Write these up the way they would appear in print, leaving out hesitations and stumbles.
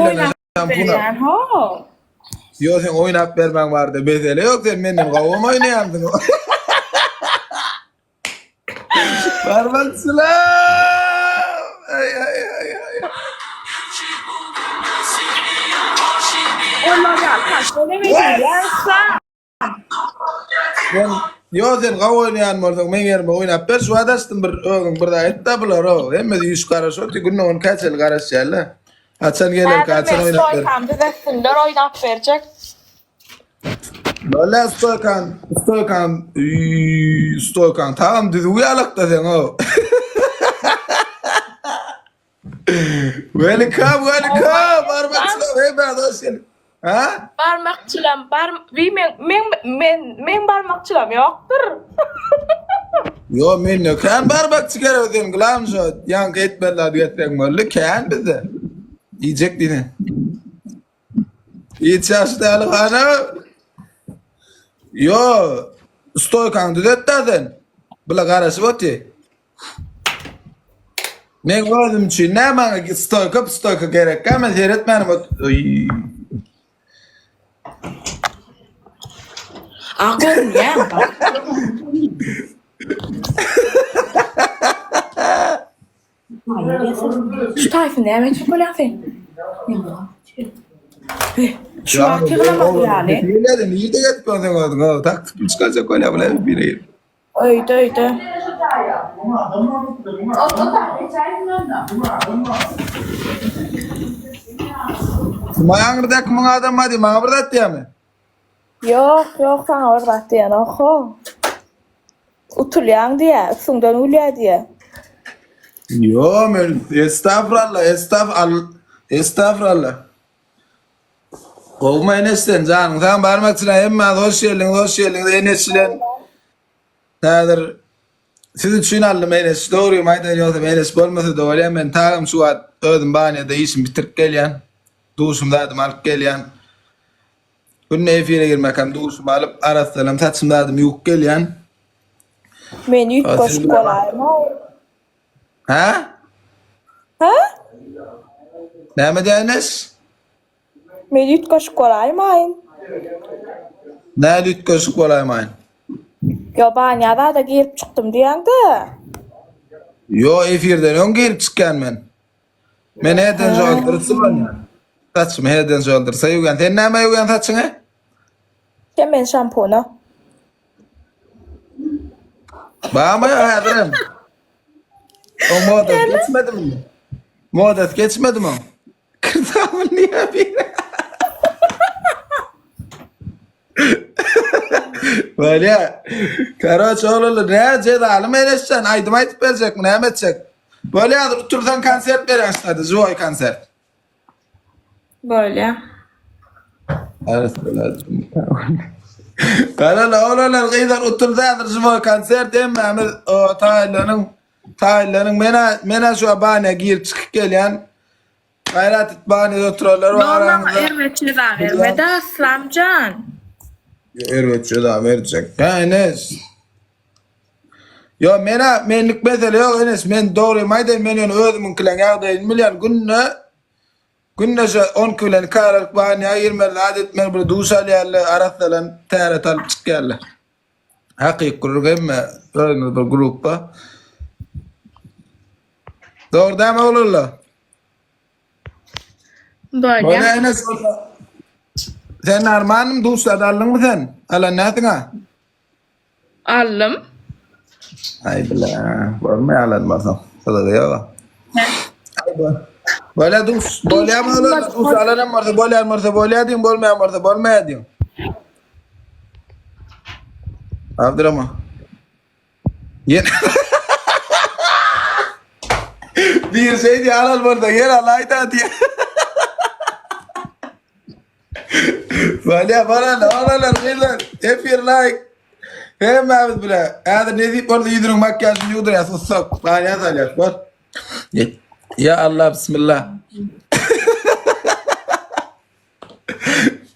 Ellerine oýnap şampun al. berýän ho. Ýok sen oýnap bermäň barada mesele ýok sen menden gowam oýnaýansyň. Barmakçylar! Aý aý aý aý. Olar ýaly kaşgol edýärsen. Sen ýo sen gowy oýnaýan bolsaň meň ýerime oýnap ber şu wagt açdym bir özüň bir zat et-de bular o hemmesi üýşüp garaşyp otyr günde on käçeli garaşýarlar. Haçan gelerkä Häzir haçan men oýnap ber. stoýkamy düzetsinler oýnap berjek. Bolýa stoýkaň stoýkaň üýý stoýkaň tagam düzüw ýalakda seň o. Welcome welcome barmakçylar hemmäňiz hoş geldiň. Ha? Barmakçylam bar wi men men men men barmakçylam ýokdur. Ýo mende kän barmakçy gerek sen glam şo ýaňky etmeli zady getseň boldy kän bizde. Iýjek diýseň. Hiç ýaş däl hana. Ýo stoýkaňy düzet-dä sen. Bula garaşyp otyr. Men özüm üçin näme maňa stoýka stoýka gerekkä men seretmänim ot. Oý. A görünýär bak. Şu taýsy näme üçin bolýaň sen? Şu wagt ýyglamaly ýaly. Nirede nirede gezip ýörsüň özüň? Taktik çykarjak bolýar bular biri. Öýde öýde. Maňa aňyrdaky muň adam bar diý, maňa bir zat diýýärmi? Ýok, ýok, saňa bir zat diýenok ho. Utulýaň diýýä, üstüňden gülýä diýýä. Ýo, men estagfurallah, estag al estagfurallah. Gowmy Eneş sen janyň sag barmakçylar hemmäňiz hoş geldiňiz hoş geldiňiz Eneş bilen häzir siz üçin aldym Eneş dogrymy aýdaýyn ýogsam Eneş bolmasa-da bolýar men tagam şu wagt özüm banýada işimi bitirip gelýän duşum zadymy alyp gelýän günde efire girmekam duşumy alyp arassalam saçym zadymy ýuwup gelýän Men üýtgeşik bolaýma. Hä? Hä? Näme diýýän Eneş? Men üýtgeşik bolaýmaýyn. Näl üýtgeşik bolaýmaýyn? Ýo banýa zada girip çykdym diýäňdä. Ýo efirden öň girip çykýan men. Men head and shoulder ulanýan. Saçymy head and shouldersa ýuwýan. Sen näme ýuwýan saçyňy? Kemen şampuna. Barmy häzirem? O modasy geçmedimi? Modasy geçmedimi o? Kyrsamyn diýýär biri. Bolýa. Karoç oglanlar nä jezaly meleşjan aýdym aýdyp berjekmi näme etjek? Bolýa hazir utursaň konsert berýän ştada živoý konsert. Bolýa. Garala oglanlar gyzlar utulsa hazir živoý konsert hemmämiz o taýynlanyň taýynlanyň menä menä şu banýa girip çykyp gelýän. Gaýrat et banýada oturanlar bar Ýok maňa araňyzda. erbet jeza bermedi Aslamjan. Erbet jeza berjek. Hä Enes. Ýok menä menlik mesele ýok Enes men dogrymy aýdaýyn men ýöne özümiňkileň ýagdaýyny bilýän günde günde şo 12 bilen iki aralyk banýa girmeli zat etmeli bir duş alýarlar arassalan täret alyp çykýarlar. Hakyky gürrüň hemme özümiz bir grupba. Dogry dämi oglanlar? Bolýa. Bolýa Enes bolsa. Sen armanym duşlady aldyňmy sen? Alan näsiň-a? Aldym. Aý bile, bolmaý alan bolsaň. Gyzygy ýok. Bolýa duş, bolýamy olar? Duş alanam bolsa bolýan bolsa bolýa diýiň, bolmaýan bolsa bolmaýa diýiň. Abdurrahman. Ýene Bir şey diýe alan bolsa ýer alaýda diýe. Bolýa bolanda oglanlar gyzlar efir like. Hemmämiz bile. Häzir nesip bolsa ýüzüniň makiýažyny ýuwdurýas ussak. Barýas alýas bor. Ya Allah bismillah.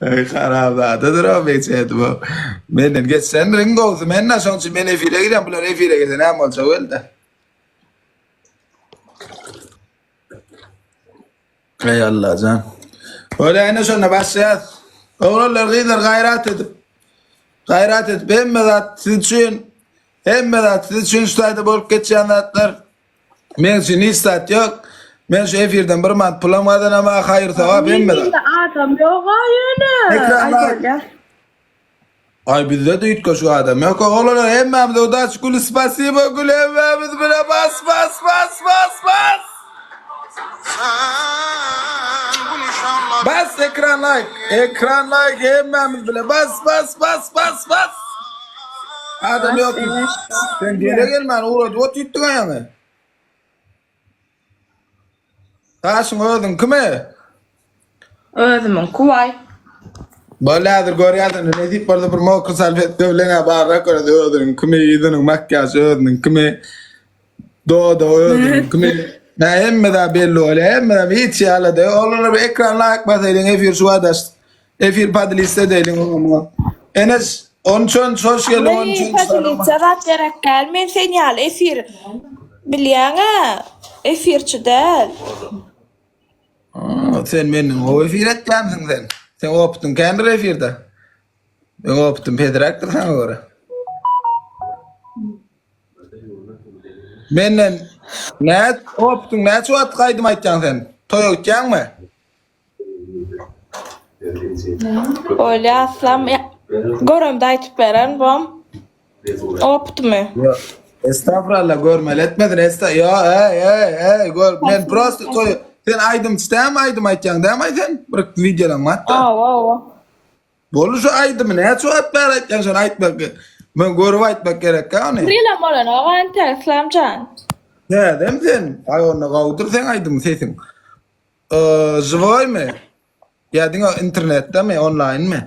Ey haramzadadyr o beçet bu. Menden geçsen iň gowusy men de şoň üçin men efire girýän bular efire girse näme boljak elde. Ey Allajan. Bolýa ine şonda başlaýas. Oglanlar gyzlar gaýrat edip gaýrat edip hemme zat siz üçin hemme zat siz üçin şu taýda bolup geçýän zatlar. Men üçin hiç zat ýok. Men şu efirden bir manat pulam gazanama haýyr sogap hemme zat. Mende adam ýok-a ýöne. Ekranda Aý bolýa. Aý bizde-de üýtgeşik adam ýok. Oglanlar hemmämize udaç gül spasibo gül hemmämiz bile bas bas bas bas bas. Bas ekran like ekran like hemmämiz bile bas bas bas bas bas. Adam ýok. Sen gele gelmän ugradyp otyrtdyň aýaňy. Daşyň özüň kime? Özümiňki waý. Boldy häzir görýärsiň nesip bolsa bir mokry salfetka bilen hä barlap görýäs özüniň kimi ýüzüniň makýažy özüniň kimi dodagy özüniň kimi Nä hemme zat belli bolýar hemme zat hiç ýaly de olara bir ekran laýk basaýlyň efir şu wagt açdyk efir podlist edeýliň oňa Enes on üçünji hoş geldiň on Ay, üçünji podlitsa zat gerek däl. Men sen ýaly efir bilýäň-ä. Efirçi däl. Aa, sen menden gowy efir etýänsiň sen. Sen optyň kändir efirde. Meň optym pesräkdir saňa görä. Menden nä optyň näçe wagt aýdym aýtýaň sen? Toýa gitýäňmi? Bolýa aslam göremde aýtyp beren bom. Optymy? Ýok. Estagfurallah görmeli etmedin esta ýo ey ey ey gör men prosta toý sen aýdymçy dämi aýdym aýtýaň dämi aý sen bir wideolaň batda. Hawa hawa. Boldy şu aýdymy näçe wagt bäri aýtýaň şony aýtmak men görüp aýtmak gerekkä ony. Bir ýylam bolanok entek Yslamjan. Täzemi sen? Aý onda gowudyr seň aýdymyň sesiň. Žiwoýmy? Ýa diňe internetdemi, onlaýnmy?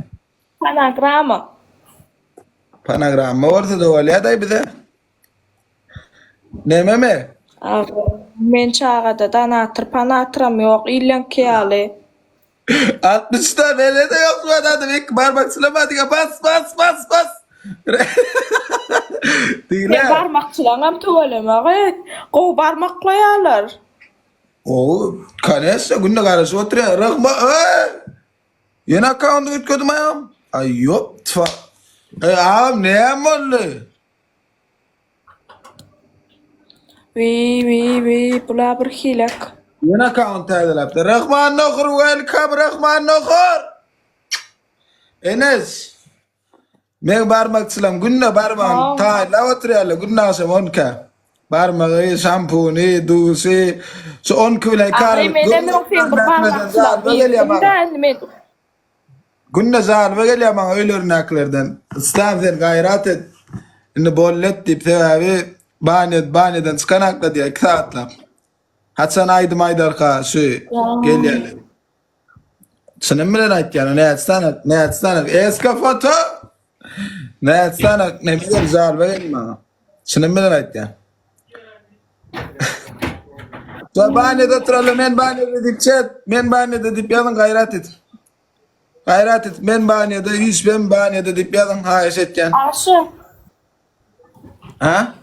Panogramma. Panogramma bolsa-da bolýa-daý bize. Nememi? Men çagada donator panatyram ýok illeňki ýaly. 60 da mende-de ýok şu adam ilki barmak çylama diňe bas bas bas bas. Diňle. Sen barmakçylaňam tüweleme gowy barmaklaýarlar. Gowy, koneçno, günde garaşyp oturýar. Rahma, eý! Ýene akkaunty üýtgedim aýam. Aý, ýok, tfa. Eý, agam, näme boldy? Wiý, wiý, wiý, bula bir hilek. Ýene akkaunt täzeläpdir. Rahman Nohur, welcome, Rahman Nohur! Enes! Meň barmakçylam günde barmagym taýynlap oturýarlar günde agşam on ikä. Barmagy, şampuny, duşy, şu 12 bilen iki Aý aralyk menem ýok seň bir barmakçylaň diýdim-dä indi men. Günde zarba gelýär maňa öýlerindäkilerden. Yslam sen gaýrat et. Indi boldy et diýip sebäbi banýa banýadan çykanakda diýýär 2 sagatlap. Haçan aýdym aýdarka şu gelýärler. Çynym bilen aýtýan, näçe sany, näçe sany, eska foto. Näçe sany, näme gel, zarba geldi maňa. Çynym bilen aýtýan. Şo banýada oturarlar, men banýada diýip çet, men banýada diýip ýazyň gaýrat et. Gaýrat et, men banýada, hiç ben banýada diýip ýazyň, haýyş etýän. Aşa. Ha?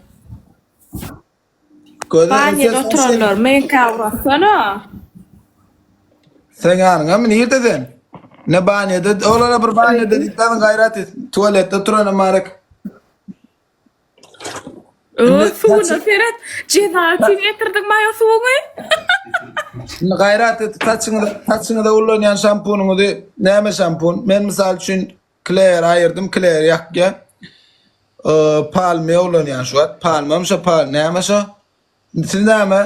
Göze Banýada sen- oturanlar meňkä ugratsana. Sen ýanyňa mı nirde sen? Ne banýada, olara bir banýada diýip ýazyň gaýrat et. Tualetde oturanam barek. Ö, suwuna seret. Jeza üçin getirdiň maýa suwuňy. Indi gaýrat et, saçyňyza, saçyňyza ullanýan şampunyňyzy näme şampun? Men mysal üçin Claire aýyrdym, Claire ýakýa. Palmiýa ulanýan şu wagt. Palmam şo pal, näme şo? Siz näme?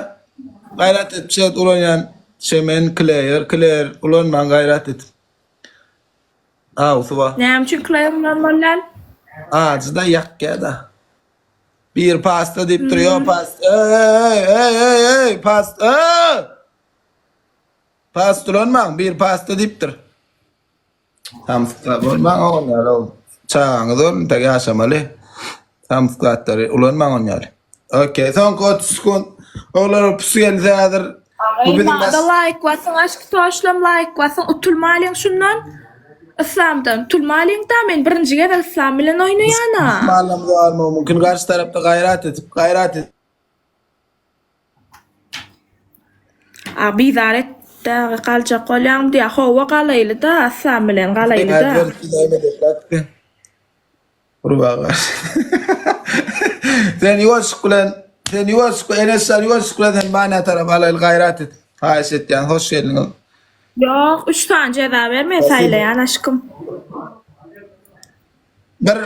Gaýrat et, şeýt ulanýan Şemen, Claire, Claire ulanmaň gaýrat et. Awsy bar. Näme üçin Claire ulanmaly däl? Ajy-da ýakýa-da. Bir pasta diýip dur, ýok pasta. Eý, eý, eý, eý, pasta. Pasta ulanmaň, bir pasta diýip dur. Samsyklar bolmaň oň ýaly ol. Çagaňyz bolun tek ýaşamaly. Samsyk zatlary ulanmaň on ýaly. Okey, soňky 30 sekund. Oglanlar pusu gelse häzir. Bu Agay biziň maňada baş laýk basyň aşk toşlam laýk basyň utulmalyň şundan Yslamdan utulmalyň da men birinji gezek Yslam bilen oýnaýana. Duşmanlarymyz barmy mümkin garşy tarapda gaýrat edip, gaýrat edip. A bizar etdi. Dagy galjak bolýaňmy diýýär. Hawa galaýly-da, Yslam bilen galaýly-da. Gurbaga. Sen ýuwaşlyk bilen, sen ýuwaşlyk Enesjan ýuwaşlyk bilen sen banýa tarap alaýly gaýrat et. Haýyş etýän, hoş geldiňiz. Ýok, üç sany jeza ber, men saýlaýan aşkym. Bir.